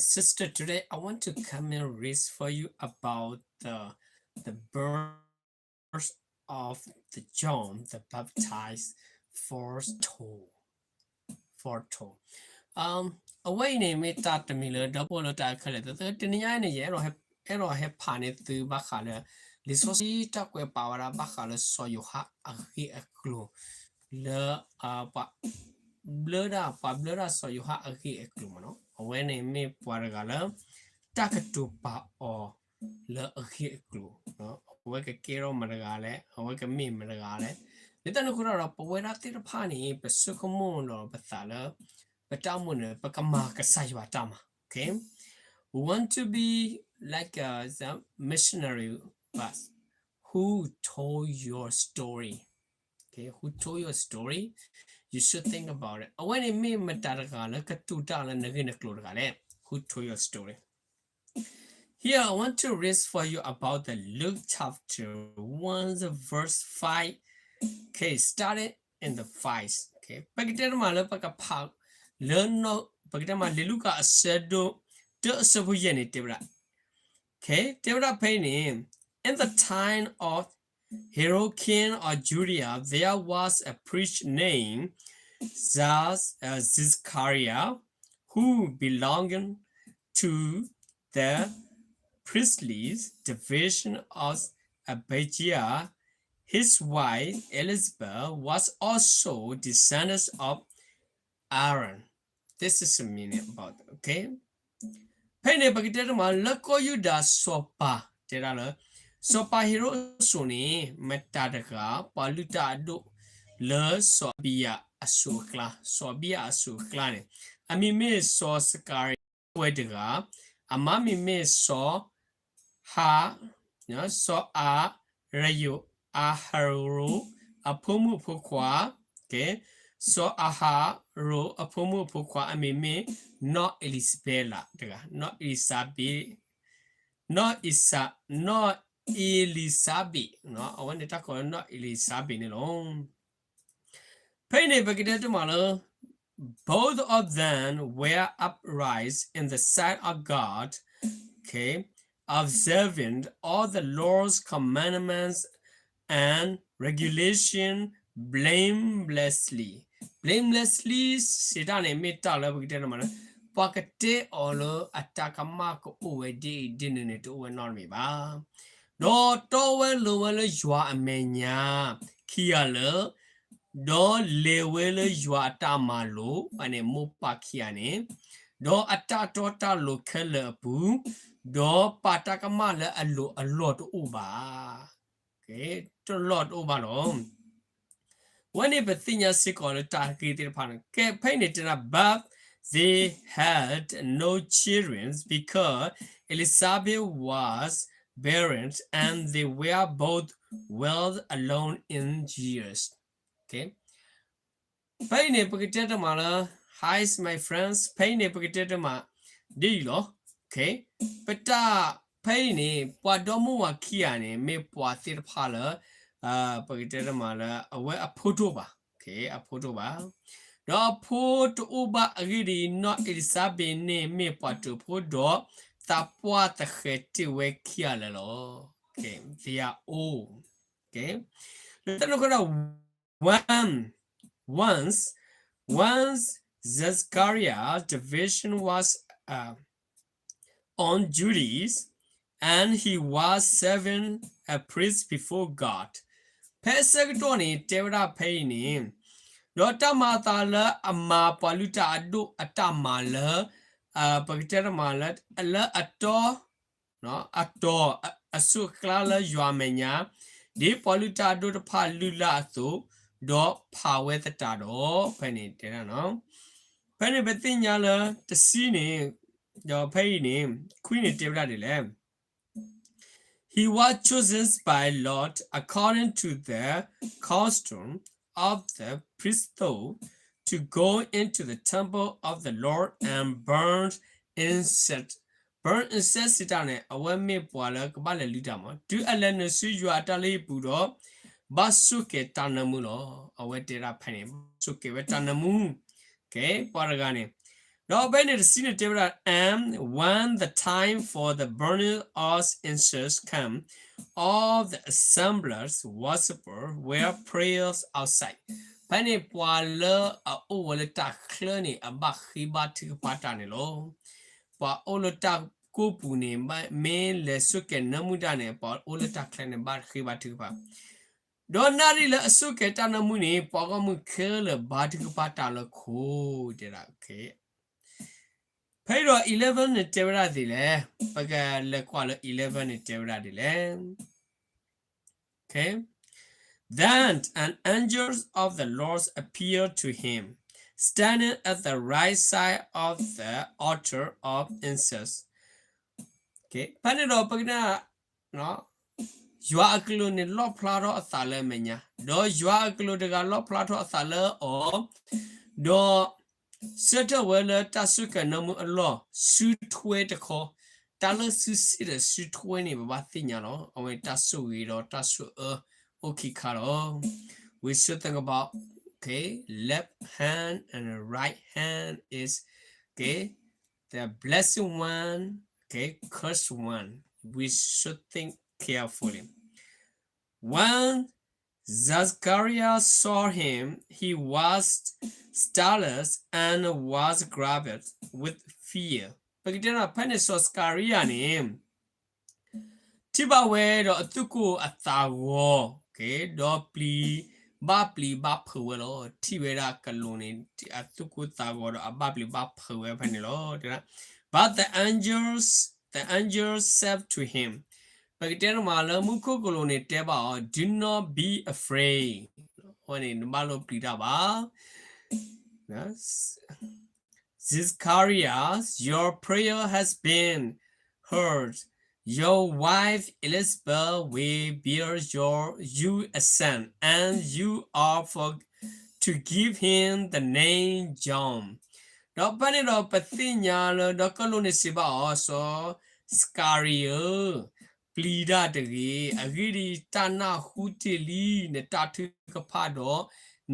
sister, today I want to come and read for you about the the birth of the John the Baptist foretold. Foretold. အဝဲအံၤန့ၣ် မ့ၢ်တၢ်တမံၤလၢ ဒီပုၢ်ဝဲၢ်လၢတၢ်ခဲလၢာ် တနံၤညါအံၤန့ၣ် ယအဲၣ်ဒိးဟဲဖးန့ၢ်သုဘၣ်ဃးလၢ လံာ်စီဆှံတၢ်ကွဲးပာ်ဝဲဒၣ်ဘၣ်ဃးလၢစီၤယိၤဟၣ်အဂ့ၢ်အကျိၤ လၢ ပှၤ ဘျၢဒၣ် ပှၤဘျၢဒၣ်စီၤယိၤဟၣ်အဂ့ၢ်အကျိၤမ့ၢ်နီၤ. အဝဲန့ၣ်မ့ၢ်ပှၤတဂၤလၢ တၢ်ကတိၤပာ်အီၤလၢအဂ့ၢ်အကျိၤ, အဝဲကကဲထီၣ်မတၤတဂၤလဲၣ်, အဝဲကမ့ၢ်မတၤတဂၤလဲၣ်. လၢတၢ်န့ၣ်အဃိဒီး ပဝဲဒၣ်သ့ၣ်တဖၣ်န့ၣ် ပဆိကမိၣ်ဒီးပသးလၢ ပတၢ်အိၣ်မူန့ၣ် ပကမၤကစၢ်ယွၤတၢ်မၤ, okay? We want to be like a missionary, but who told your story? Okay, who told your story? You should think about it. အဝဲန့ၣ်မ့ၢ်မတၤတဂၤလၢကတိၤတၢ်လၢနဂ့ၢ်နကျိၤတဂၤလဲၣ်. Who told your story? Here, I want to read for you about the Luke chapter one, the verse five. Okay, started in the five. Okay, ပကတဲတမးလၢပကဖးလၢ ပကတဲမးလံာ်လူၤကၣ်အဆၢဒိၣ် တၢအဆၢဖိယဲၢ်န့ၣ်တဲဝဲဒၣ် Okay, တဲဝဲဒၣ်ဖဲအံၤန့ၣ် In the time of Herod king of Judea, there was a priest named Zas- uh, Zechariah, who belonged to the priestly division of Abijah. His wife Elizabeth was also descendant of Aaron. This is a meaning about, okay? ဖဲအံၤန့ၣ် ပကတဲတမး လၢကီၢ်ယူဒၤစီၤပၤ တဲဒၣ်လၢ စီၤပၤဟ့ရိၣ်အစိၤန့ၣ် မတၤတဂၤ ပှၤလုၢ်တၢ်အဒိၣ်လၢစီၤအဘံယၤအစိၤအကျါ, စီၤအဘံယၤအစိၤအကျါန့ၣ် အမံၤမ့ၢ်စီၤစကၤရယၤ ဝဲတဂၤ, အမါမံၤမ့ၢ်စီၤ ဟါ, စီၤအၤရယိာ် အၤဟရိၣ် အဖိမုၣ်အဖိခွါ, okay, စီၤအၤဟရိၣ်အဖိမုၣ်အဖိခွါ အမံၤမ့ၢ်နီၢ်အ့လံၤစဘဲလးတဂၤ, နီၢ်အ့လံၤစဘ့း, နီၢ်အ့, နီၢ်အ့လံၤစဘ့း, အဝဲန့ၣ်တၢ်ကိးလၢနီၢ်အ့လံၤစဘ့းန့ၣ်လီၤ. ဖဲအံၤန့ၣ် ပကတဲတမးလၢ Both of them were upright in the sight of God, okay, observing all the Lord's commandments and regulation blamelessly. Blamelessly စံးတၢ်န့ၣ် မ့ၢ်တၢ်လၢပကတဲတမးလၢ ပှၤကတဲအီၤလၢအတၢ်ကမၣ်ကအိၣ်ဝဲဒ်အံၤဒ်နုၤန့ၣ် တအိၣ်ဝဲနီတမံၤဘၣ်. ဒီးတီဝဲလိၤဝဲလၢယွၤအမဲာ်ညါ ခံဂၤလၢာ်, ဒီးလဲၤဝဲလၢယွၤအတၢ်မၤလိာ် အန့ၣ်မိၢ်ပၢ်ခံဂၤန့ၣ်, ဒီးအတၢ်တီတၢ်လိၤခဲလၢာ်အပူၤ, ဒီးပာ်တၢ်ကမၣ်လၢအလိၤအလီၢ်တအိၣ်ဘၣ်, တလီၢ်တအိၣ်ဘၣ်လီၤ. အဝဲန့ၣ်ပသ့ၣ်ညါစ့ၢ်ကီးလၢတၢ်ဂ့ၢ်သ့ၣ်တဖၣ်န့ၣ် ကဲဖဲအံၤန့ၣ်တဲဒၣ် but they had no children because Elizabeth was barren and they were both well along in years. Okay. ဖဲအံၤန့ၣ် ပကတဲတမးလၢ Hi, my friends, ဖဲအံၤန့ၣ် ပကတဲတမး ဒ်အံၤလီၤ. Okay. ပတၢ်ဖဲအံၤန့ၣ် ပှၤဒီမိၢ်ဝၤခံဂၤန့ၣ် မ့ၢ်ပှၤသ့ၣ်တဖၣ်လၢ ပကတဲတမးလၢ အဝဲအဖိတအိၣ်ဘၣ်. Okay, အဖိတအိၣ်ဘၣ်. ဒီးအဖိတအိၣ်ဘၣ်အဂ့ၢ်ဒ်အံၤ, နီၢ်အ့လံၤစဘ့းန့ၣ်မ့ၢ်ပှၤတၢၢ်ဖိဒီး သးပှၢ်သဃဲၤတ့ၢ်ဝဲခံဂၤလၢာ်လီၤ. Okay, they are old. Okay. လၢတၢ်န့ၣ်အဃိဒီး when, once, once Zechariah's division was, uh, on duties, and he was serving a priest before God. ဖဲအဆၢကတီၢ်န့ၣ် တဲဝဲဒၣ်ဖဲအံၤန့ၣ်, ဒီးတၢ်မၤအသးလၢအမၤပှၤလုၢ်တၢ်အဒိၣ်အတၢ်မၤလၢ ပကတဲတမးလၢ လၢအတီ အတီၤ အစိၤအကျါလၢယွၤအမဲာ်ညါ, ဒ်ပှၤလုၢ်တၢ်အဒိၣ်တဖၣ်လုၢ်လၢ်အသိး, ဒီးဖးဝဲသတးဒီး ဖဲန့ၣ်တဲဒၣ်နီၤ. ဖဲန့ၣ်ပသ့ၣ်ညါလၢတဆံန့ၣ်, ဒီးဖဲအံၤန့ၣ် ခွံန့ၣ်တဲဝဲဒၣ်ဒ်လဲၣ်. He was chosen by lot according to the custom of the priesthood to go into the temple of the Lord and burn incense. Burn incense စံးတၢ်န့ၣ် အဝဲမ့ၢ်ပှၤလၢကဘၣ်လဲၤလုၢ်တၢ်မး တုၤအလဲၤနုာ်ဆူယွၤအတၢ်လုၢ်ဟံၣ်ပူၤဒီး ဘၣ်ဆိၣ်ကဲၤတၢ်နၢမူလီၤ. အဝဲတဲဒၣ်ဖဲန့ၣ် ဘၣ်ဆိၣ်ကဲၤဝဲတၢ်နၢမူ, ကဲ ပှၤတဂၤန့ၣ်, ဒီးဖဲန့ၣ်တဆံန့ၣ်တဲဝဲဒၣ်, and when the time for the burning of incense came, all the assembled worshippers were prayers outside. ဖဲန့ၣ်ပှၤလၢအအိၣ်ဝဲလၢတၢ်ချၢန့ၣ် အဘၣ်ဃ့ဘါထုကဖၣ်တၢ်န့ၣ်လီၤ. ပှၤအိၣ်လၢတၢ်ကိးပူၤန့ၣ် မ့ၢ်လဲၤဆိၣ်ကဲၤနၢမူဒါန့ၣ် ပှၤအိၣ်လၢတၢ်ချၢန့ၣ် ဘၣ်ဃ့ဘါထုကဖၣ် ဒီးနၣ်ရံၣ်လၢအဆိၣ်ကဲၤတၢ်နၢမူန့ၣ် ပှၤဂီၢ်မုၢ်ခဲလၢာ်ဘါထုကဖၣ်တၢ်လၢခိၣ်တဲဒၣ်. ဖဲအံၤဒီး eleven န့ၣ်တဲဝဲဒၣ်ဒ်လဲၣ်, ပကလဲၤကွၢ်လၢ eleven န့ၣ်တဲဝဲဒၣ်ဒ်လဲၣ်. Okay. Then an angel of the Lord appeared to him, standing at the right side of the altar of incense. Okay. ဖဲန့ၣ်ဒီးပကနၣ် ယွၤအကလူးန့ၣ်လီၣ်ဖျါထီၣ်အသးလၢအမဲာ်ညါ, ဒီးယွၤအကလူးတဂၤလီၣ်ဖျါထီၣ်အသးလၢအီၤ, ဒီးဆၢထၢၣ်ဝဲလၢတၢ်ဆိၣ်ကဲၤနၢမူအလီၢ် စုထွဲတခီ, တၢ်လၢစုစ့ၣ်ဒီးစုထွဲန့ၣ် ပဘၣ်သ့ၣ်ညါလီၤ. အဝဲတၢ်ဆိၣ်ဂ့ၤဒီးတၢ်ဆိၣ်အၢအိၣ်ခံခါလီၤ. We should think about, okay, left hand and the right hand is, okay, the blessed one, okay, cursed one. We should think carefully. When Zechariah saw him, he was startled and was gripped with fear. ပကတဲနီၤ ဖဲန့ၣ်စီၤစကၤရံယၤန့ၣ် ထံၣ်ဘၣ်ဝဲဒီးအသူၣ်ကိၢ်အသးဂီၤ, ဒီးပျံၤ, ဘၣ်ပျံၤဘၣ်ဖုးဝဲလီၤ. ထံၣ်ဝဲဒၣ်ကလူးန့ၣ် အသူၣ်ကိၢ်သးဂီၤဒီးအဘၣ်ပျံၤဘၣ်ဖုးဝဲဖဲန့ၣ်လီၤ. But the angels, the angel said to him, ပကတဲတမးလၢမူခိၣ်ကလူးန့ၣ်တဲဘၣ်အီၤ, Do not be afraid. အဝဲန့ၣ် နဘၣ်လိၣ်ပျံၤတၢ်ဘၣ်. Zechariah, your prayer has been heard. Your wife Elizabeth will bear your, you a son, and you are for, to give him the name John. ဒီးဖဲန့ၣ်ဒီးပသ့ၣ်ညါလၢ ဒီးကလူးန့ၣ်စံးဘၣ်အီၤ, စီၤစကၤရံယၤဧၢ, ပျံၤတၢ်တဂ့ၤ. အဂ့ၢ်ဒ်အံၤ, တၢ်နၢ်ဟူတ့ၢ်လံနတၢ်ထုကဖၣ်ဒီး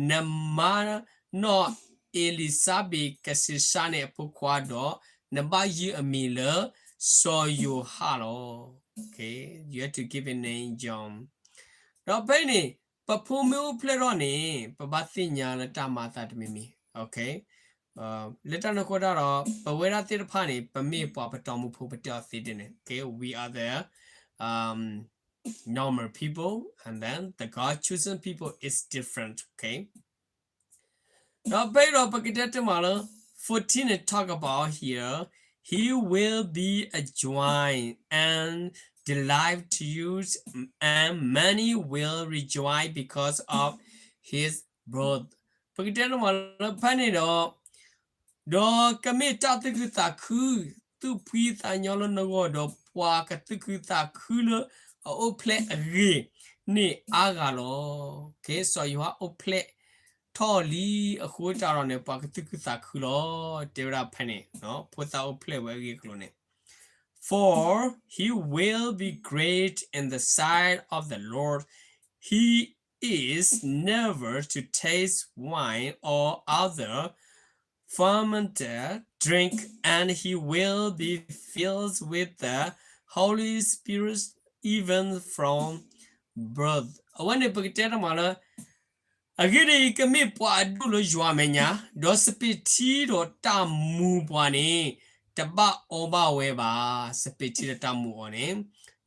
နမါနီၢ် အ့လံၤစဘ့းကဆံးစၢ်န့ၢ်အဖိခွါဒီး နဘၣ်ယုၢ်အမံၤလၢစီၤယိၤဟၣ်လီၤ. Okay, you have to give it name John. ဒီးဖဲအံၤန့ၣ် ပဖိမ့ၢ်အိၣ်ဖျဲၣ်ထီၣ်န့ၣ် ပဘၣ်သ့ၣ်ညါလၢတၢ်မၤအသးတမံၤမံၤ. Okay, လၢတၢ်န့ၣ်အဃိတၢ်ဒီး ပဝဲဒၣ်သ့ၣ်တဖၣ်န့ၣ် ပမ့ၢ်ပှၤပတီၢ်မူဖိ ပတဲအီၤသ့ဒ်န့ၣ်, okay, we are the normal people, and then the God chosen people is different, okay? ဒီးဖဲအံၤဒီးပကတဲတမးလၢ fourteen န့ၣ် talk about here, he will be a joy and delight to you, and many will rejoice because of his birth. ပကတဲတမးလၢဖဲန့ၣ်ဒီး ဒီးကမ့ၢ်တၢ်သူၣ်ခုသးခု, သူၣ်ဖှံသးညီလၢနဂီၢ်ဒီး ပှၤကသူၣ်ခုသးခုလၢအအိၣ်ဖျဲၣ်အဂ့ၢ်န့ၣ်အါဂၤလီၤ. Okay, စီၤယိၤဟၣ်အိၣ်ဖျဲၣ်ထီၣ်လံအဃိတၢ်ဒီးန့ၣ် ပှၤကသူၣ်ခုသးခုလီၤ. တဲဝဲဒၣ်ဖဲန့ၣ် ဖိသၣ်အိၣ်ဖျဲၣ်ဝဲအဂ့ၢ်အကျိၤန့ၣ် For he will be great in the sight of the Lord. He is never to taste wine or other fermented drink, and he will be filled with the Holy Spirit even from birth. အဝဲန့ၣ်ပကတဲတမးလၢ အဂ့ၢ်ဒ်အံၤ, ကမ့ၢ်ပှၤအဒိၣ်လၢယွၤအမဲာ်ညါ, ဒီးစပံးထံဒီးတၢ်မူၤပှၤန့ၣ် တဘၣ်အီဘၣ်ဝဲဘၣ်, စပံးထံဒီးတၢ်မူၤအီၤန့ၣ်,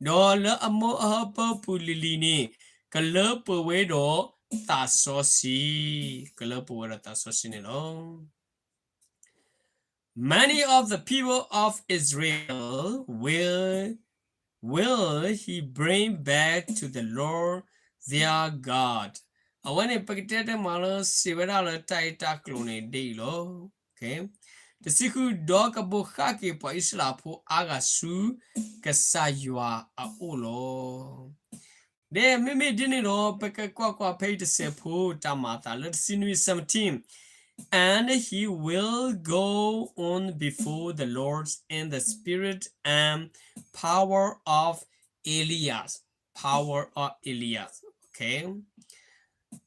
ဒီးလၢအမိၢ်အဟၢဖၢပူၤလံၤလံၤန့ၣ် ကလၢပှဲၤဝဲဒီးသးစီဆှံ, ကလၢပှဲၤဝဲဒီးသးစီဆှံန့ၣ်လီၤ. Many of the people of Israel will, will he bring back to the Lord their God. အဝဲန့ၣ် ပကတဲတမးလၢစံးဝဲဒၣ်လၢတၢ်အံၤတၢ်ကျိၤန့ၣ်ဒ်အံၤလီၤ. တဆံဃု, ဒီးကဘိးဃၣ်က့ၤပှၤအံၣ်စရ့လးဖိအါဂၤဆူကစၢ်ယွၤအအိၣ်လီၤ. ဒီးမ့မ့ၢ်ဒ်န့ၣ်ဒီး ပကကွၢ်ကွၢ်ဖဲအံၤတစဲးဖိတၢ်မၤအသးလၢတဆံနွံ seventeen, and he will go on before the Lord in the spirit and power of Elias, power of Elias, okay,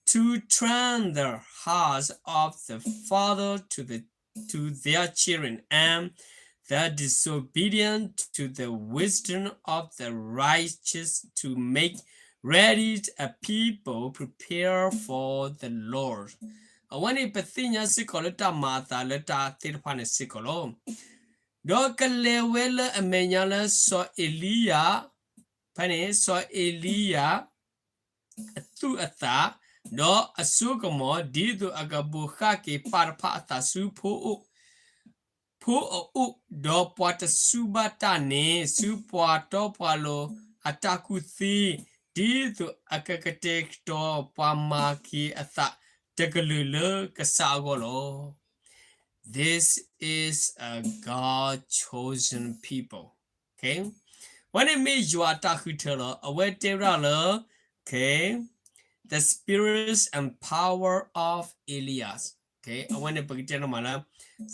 to turn the hearts of the father to the to their children, and the disobedient to the wisdom of the righteous, to make ready a people prepared for the Lord. အဝဲန့ၣ်ပသ့ၣ်ညါစ့ၢ်ကီးလၢတၢ်မၤအသးလၢတၢ်သ့ၣ်တဖၣ်န့ၣ်စ့ၢ်ကီးလီၤ. ဒီးကလဲၤဝဲလၢအမဲာ်ညါလၢစီၤအ့လံယၤ ဖဲန့ၣ် စီၤအ့လံယၤ အသူၣ်အသး, ဒီးအစိကမီၤ ဒ်သိးအကဘိးဃၣ်က့ၤပၢ်တဖၣ်အသးဆူ ဖိအအိၣ်, ဒီးပှၤတစူၢ်ဘၣ်တၢ်န့ၣ် ဆူပှၤတီပှၤလိၤအတၢ်ကူၣ်သ့, ဒ်သိးအကကတဲာ်ကတီၤပှၤမၤက့ၤအသးတကလုာ်လၢကစၢ်အဂီၢ်လီၤ. This is a God chosen people. Okay. အဝဲန့ၣ်မ့ၢ်ယွၤအတၢ်ဃုထၢလီၤ. အဝဲတဲဝဲဒၣ်လၢ okay, the spirits and power of Elias. Okay. အဝဲန့ၣ်ပကတဲတမးလၢ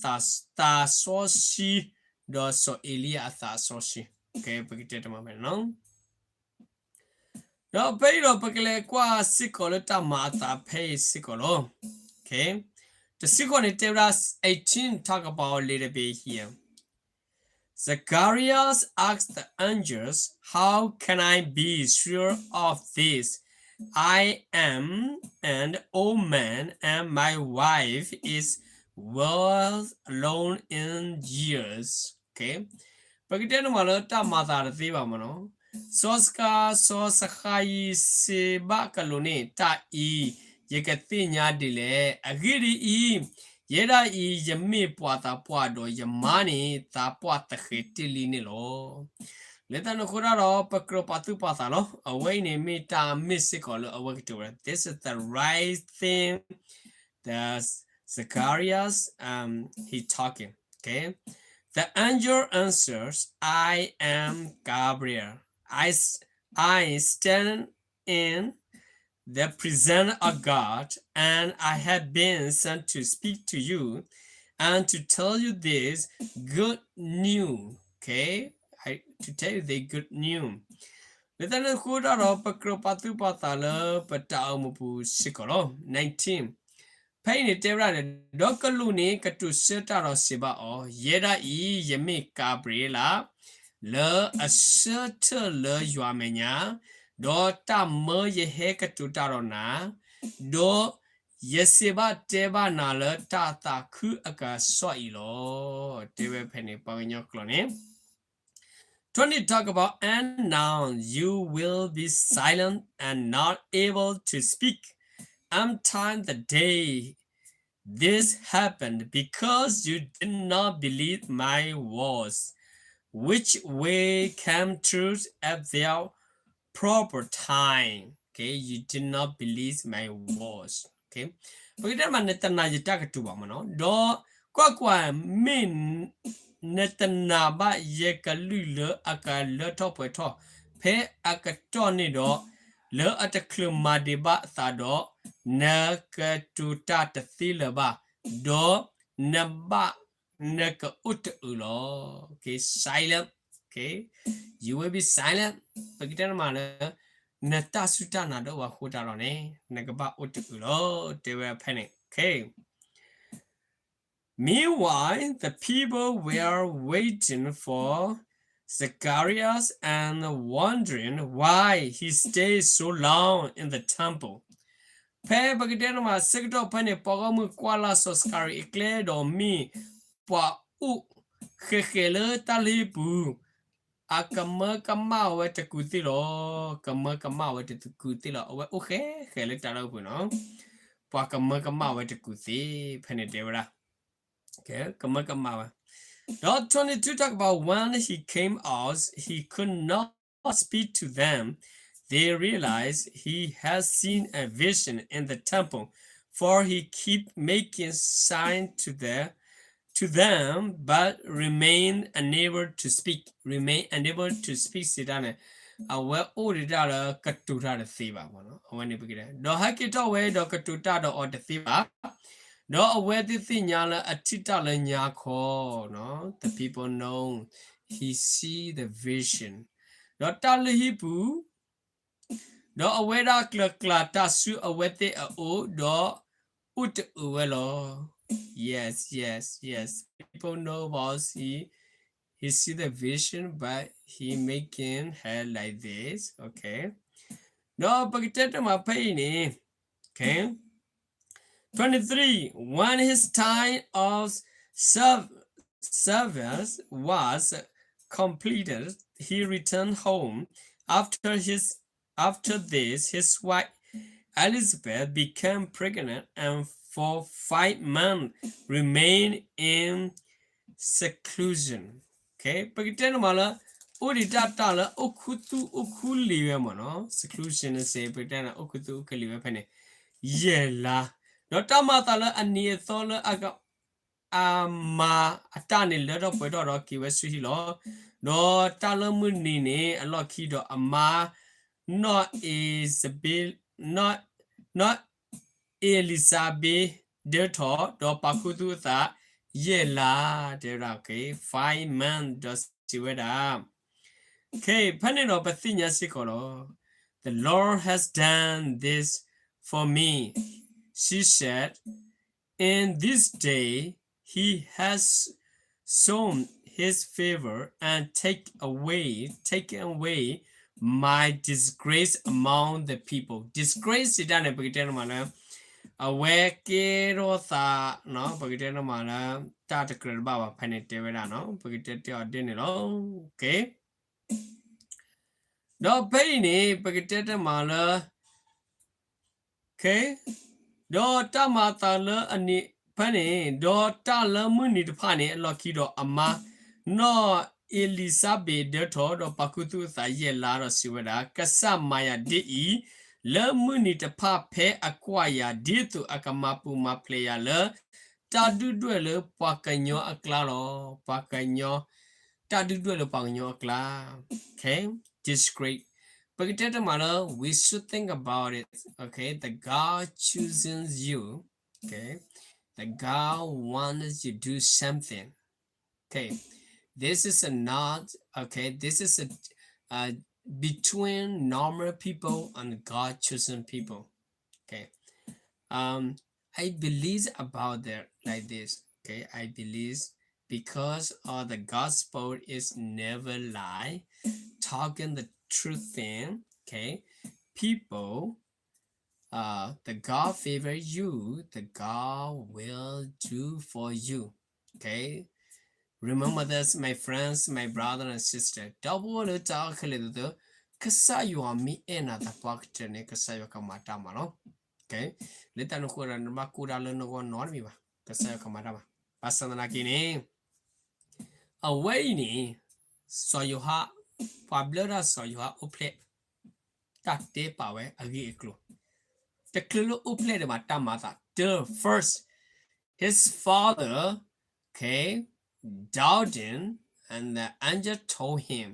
သးစီဆှံ ဒီးစီၤအ့လံယၤအသးစီဆှံ. Okay. ပကတဲတမးဖဲန့ၣ်လီၤ. ဒီးဖဲအံၤဒီးပကလဲၤကွၢ်စ့ၢ်ကီးလၢတၢ်မၤအသးဖဲအံၤစ့ၢ်ကီးလီၤ. Okay. တဆံဃိးန့ၣ်တဲဝဲဒၣ်, eighteen talk about a little bit here. Zacharias asked the angels, "How can I be sure of this? I am an old man and my wife is well along in years." Okay. ပကတဲန့ၣ်မးလၢတၢ်မၤသးတသ့ဘၣ်မးနီၤ. စီၤစကၤ, စီၤစဃၤယံး စံးဘၣ်ကလူးန့ၣ်, တၢ်အံၤ ယကသ့ၣ်ညါဒ်လဲၣ်. အဂ့ၢ်ဒ်အံၤ, ယဲဒၣ်အံၤ ယမ့ၢ်ပှၤသးပှၢ်ဒီးယမါန့ၣ် သးပှၢ်သဃဲၤတ့ၢ်လံန့ၣ်လီၤ. လၢတၢ်န့ၣ်အဃိတၢ်ဒီး ပကြၢးပာ်သူၣ်ပာ်သးလီၤ. အဝဲအံၤန့ၣ်မ့ၢ်တၢ်မ့ၢ်စ့ၢ်ကီးလၢအဝဲကတိၤဝဲဒၣ်, this is the right thing that Zacharias, um, he talking. Okay. The angel answers, "I am Gabriel. I, s- I stand in the presence of God, and I have been sent to speak to you and to tell you this good news." Okay? I, to tell you the good news. လၢတၢ်န့ၣ်အဃိတၢ်ဒီး ပကြၢးပာ်သူၣ်ပာ်သးလၢပတၢ်အိၣ်မူပူၤစ့ၢ်ကီးလီၤ. Nineteen. ဖဲအံၤန့ၣ်တဲဝဲဒၣ်န့ၣ်, ဒီးကလူးန့ၣ်ကတိၤဆၢတၢ်ဒီးစံးဘၣ်အီၤ, ယဲဒၣ်အံၤ ယမ့ၢ်ကၤဘြံၤလး, လၢအဆၢထၢၣ်လၢယွၤအမဲာ်ညါ, ဒီးတၢ်မၢယဟဲကတိၤတၢ်ဒီးနၤ, ဒီးယစံးဘၣ်တဲဘၣ်နၤလၢတၢ်သးခုအကစီၣ်အံၤလီၤ. တဲဝဲဖဲန့ၣ် ပှၤကညီကျိာ်န့ၣ် Twenty talk about, and now you will be silent and not able to speak until the day this happened, because you did not believe my words, which will come true at their proper time. Okay, you did not believe my words. Okay, ပကတဲမး နတနာ်ယတၢ်ကတိၤဘၣ်မးနီၤ, ဒီးကွၢ်ကွၢ်, မ့ၢ် နတနာ်ဘၣ်ယကလုၢ်လၢအကလၢထီၣ်ပှဲၤထီၣ် ဖဲအကတီၢ်န့ၣ်ဒီး, လၢအတချုးမၤဒံးဘၣ်အသးဒီး, နကတိၤတၢ်တသ့လၢၤဘၣ်, ဒီးနဘၣ်, နကအိၣ်တအုးလီၤ. Okay, silent. Okay, you will be silent. ပကတဲန့ၣ်မးလၢ နတၢ်စူၢ်တၢ်နာ်တအိၣ်ဘၣ်အဃိတၢ်ဒီး နကဘၣ်အိၣ်တအုးလီၤ, တဲဝဲဖဲန့ၣ်. Okay. Meanwhile, the people were waiting for Zacharias and wondering why he stayed so long in the temple. ဖဲပကတဲန့ၣ်မး ဆၢကတီၢ်ဖဲန့ၣ် ပှၤဂီၢ်မုၢ်ကွၢ်လၢ်စီၤစကၤရံအကျဲဒီးမ့ၢ်ပှၤအိၣ်ဃဲးဃဲးလၢတၢ်လုၢ်ဟံၣ်ပူၤ, အကမၢကမၣ်ဝဲတကူးသ့ၣ်လီၤ. ကမၢကမၣ်ဝဲတကူးသ့ၣ်လီၤ. အဝဲအိၣ်ဃဲးဃဲးလၢတၢ်လုၢ်ဟံၣ်ပူၤနီၤ. ပှၤကမၢကမၣ်ဝဲတကူးသ့ၣ် ဖဲန့ၣ်တဲဝဲဒၣ်. Okay, ကမၢကမၣ်ဝဲ. ဒီး twenty-two talk about, when he came out, he could not speak to them. They realized he had seen a vision in the temple, for he kept making signs to them, to them, but remained unable to speak. Remain unable to speak စံးတၢ်န့ၣ်, အဝဲအိၣ်ဒံးတၢ်လၢကတိၤတၢ်တသ့ဘၣ်မးနီၤ. အဝဲန့ၣ်ပကတဲ, ဒီးဟဲက့ၤထီၣ်ဝဲဒီးကတိၤတၢ်ဒီးအီၤတသ့ဘၣ်. ဒီးအဝဲသ့ၣ်သ့ၣ်ညါလၢအထံၣ်တၢ်လၢညါခီနီၤ. The people know he see the vision. ဒီးတၢ်လုၢ်ဟံၣ်ပူၤ, ဒီးအဝဲဒၣ်ကျၢၤကျါတၢ်ဆူအဝဲသ့ၣ်အအိၣ်, ဒီးအိၣ်တအုးဝဲလီၤ. Yes, yes, yes. People know about he he see the vision, but he making hair like this. Okay. ဒီးပကတဲတမးဖဲအံၤန့ၣ်, okay, twenty-three, when his time of serv- service was completed, he returned home. After his after this, his wife Elizabeth became pregnant and for five months remained in seclusion. Okay, ပကတဲန့ၣ်မးလၢ အိၣ်ဒံးတၢ်တၢ်လၢအိၣ်ခူသူၣ်အိၣ်ခူလံာ်ဝဲမးနီၤ, seclusion န့ၣ်စ့ၢ် ပကတဲန့ၣ် အိၣ်ခူသူၣ်အိၣ်ခူလံာ်ဝဲဖဲန့ၣ် ယဲၢ်လါ, ဒီးတၢ်မၤအသးလၢအနံၤအသီလၢအက အမၤအတၢ်န့ၣ်လၢထီၣ်ပှဲၤထီၣ်ဒီးက့ၤဝဲဆူဟံၣ်လီၤ. ဒီးတၢ်လၢမုၢ်နံၤန့ၣ် အလီၢ်ခံဒီးအမါ နီၢ်အ့စဘ့, နီၢ်, နီၢ်အ့လံၤစဘ့ဒၢထီၣ် ဒီးပာ်ခူသူၣ်အသး ယဲၢ်လါ, တဲဝဲဒၣ် okay, five months ဒီးစံးဝဲဒၣ် okay, ဖဲန့ၣ်ဒီးပသ့ၣ်ညါစ့ၢ်ကီးလီၤ. The Lord has done this for me, she said. In this day he has shown his favor and take away, taken away my disgrace among the people. Disgrace စံးတၢ်န့ၣ် ပကတဲန့ၣ်မးလၢ အဝဲကဲထီၣ်သး, ပကတဲန့ၣ်မးလၢ တၢ်တကြၢးတဘၣ်ဘၣ် ဖဲန့ၣ်တဲဝဲဒၣ်နီၤ, ပကတဲတဲအီၤဒ်န့ၣ်လီၤ. Okay. ဒီးဖဲအံၤန့ၣ် ပကတဲတဲမးလၢ okay, ဒီးတၢ်မၤအသးလၢအနံၤဖဲန့ၣ်, ဒီးတၢ်လၢမုၢ်နံၤတဖၣ်န့ၣ် အလီၢ်ခံဒီးအမါ နီၢ်အ့လံၤစဘ့းဒၢထီၣ် ဒီးပာ်ခူသူၣ်အသးယဲၢ်လါဒီးစံးဝဲဒၣ်, ကစၢ်မၤယၤဒ်အံၤ, လၢမုၢ်နံၤတဖၣ်ဖဲအကွၢ်ယၤ ဒ်သိးအကမၤပူၤမၤဖျဲးယၤလၢ တၢ်ဒုၣ်ဒွဲၣ်လၢပှၤကညီအကျါလီၤ. ပှၤကညီ, တၢ်ဒုၣ်ဒွဲၣ်လၢပှၤကညီအကျါ. Okay, disgrace. ပကတဲတမးလၢ we should think about it. Okay, the God choosing you. Okay, the God wanted you to do something. Okay, this is a not, okay, this is a, uh, between normal people and God chosen people. Okay, um, I believe about that like this. Okay, I believe because of the gospel is never lie, talking the truth thing. Okay, people, uh, the God favor you, the God will do for you. Okay, remember this, my friends, my brother and sister. ဒီပုၢ်ဝဲၢ်လၢတၢ်ခဲလၢာ်သ့ၣ်ဧၢ, ကစၢ်ယွၤမ့ၢ်အဲၣ်နၤသပှၢ်ကတၢၢ်န့ၣ် ကစၢ်ယွၤကမၤတၢ်မၤလီၤ. Okay, လၢတၢ်န့ၣ်အဃိဒီး နဘၣ်ကိၢ်တၢ်လၢနဂီၢ်နီတမံၤဘၣ်. ကစၢ်ယွၤကမၤတၢ်မၤ. ဘၣ်ဆၣ်သနာ်က့န့ၣ် အဝဲအံၤန့ၣ် စီၤယိၤဟၣ်, ပှၤဘျၢတၢ်စီၤယိၤဟၣ်အိၣ်ဖျဲၣ် တၢ်တဲပာ်ဝဲအဂ့ၢ်အကျိၤ, တချုးလၢအိၣ်ဖျဲၣ်ဒံးဘၣ် တၢ်မၤအသး, the first, his father, okay, doubting, and the angel told him,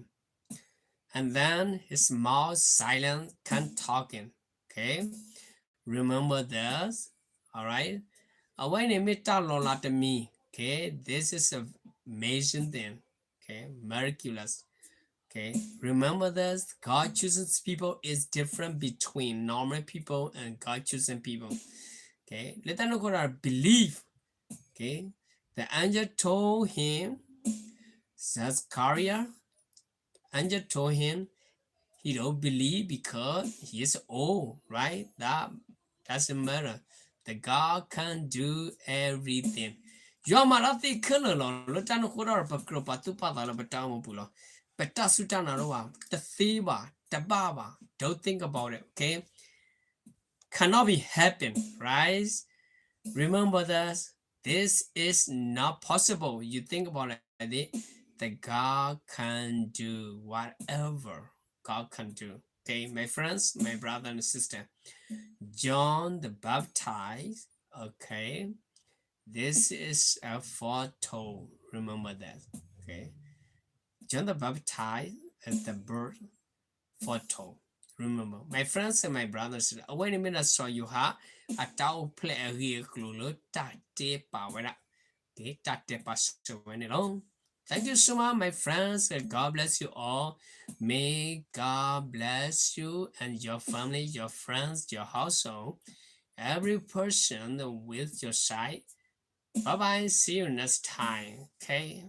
and then his mouth silent, can't talking. Okay, remember this. All right, အဝဲန့ၣ်မ့ၢ်တၢ်လီၤလးတမံၤ. Okay, this is an amazing thing. Okay, miraculous. Okay, remember this. God chooses people is different between normal people and God chosen people. Okay, လၢတၢ်န့ၣ်အဃိဒီး believe. Okay, the angel told him, Zechariah, angel told him he don't believe because he is old, right? That doesn't matter. The God can do everything. ယွၤမၤတၢ်သ့ခဲလၢာ်လီၤ. လၢတၢ်န့ၣ်အဃိဒီး ပကြၢးပာ်သူၣ်ပာ်သးလၢပတၢ်အိၣ်မူပူၤလီၤ. ပတၢ်စူၢ်တၢ်နာ်တအိၣ်ဘၣ်, တသ့ဘၣ်, တဘၣ်ဘၣ်. Don't think about it, okay? Cannot be happen, right? Remember that this is not possible. You think about it like this, the God can do whatever God can do. Okay, my friends, my brother and sister, John the Baptist, okay, this is a foretold. Remember that, okay? John the Baptist is the birth foretold. Remember, my friends and my brothers, အဝဲန့ၣ်မ့ၢ်ဒၣ်စီၤယိၤဟၣ် အတၢ်အိၣ်ဖျဲၣ်အဂ့ၢ်အကျိၤလၢတၢ်တဲပာ်ဝဲဒၣ်, က့ တၢ်တဲပာ်စၢၤဝဲန့ၣ်လီၤ. Thank you so much, my friends, and God bless you all. May God bless you and your family, your friends, your household, every person with your side. Bye bye, see you next time, okay?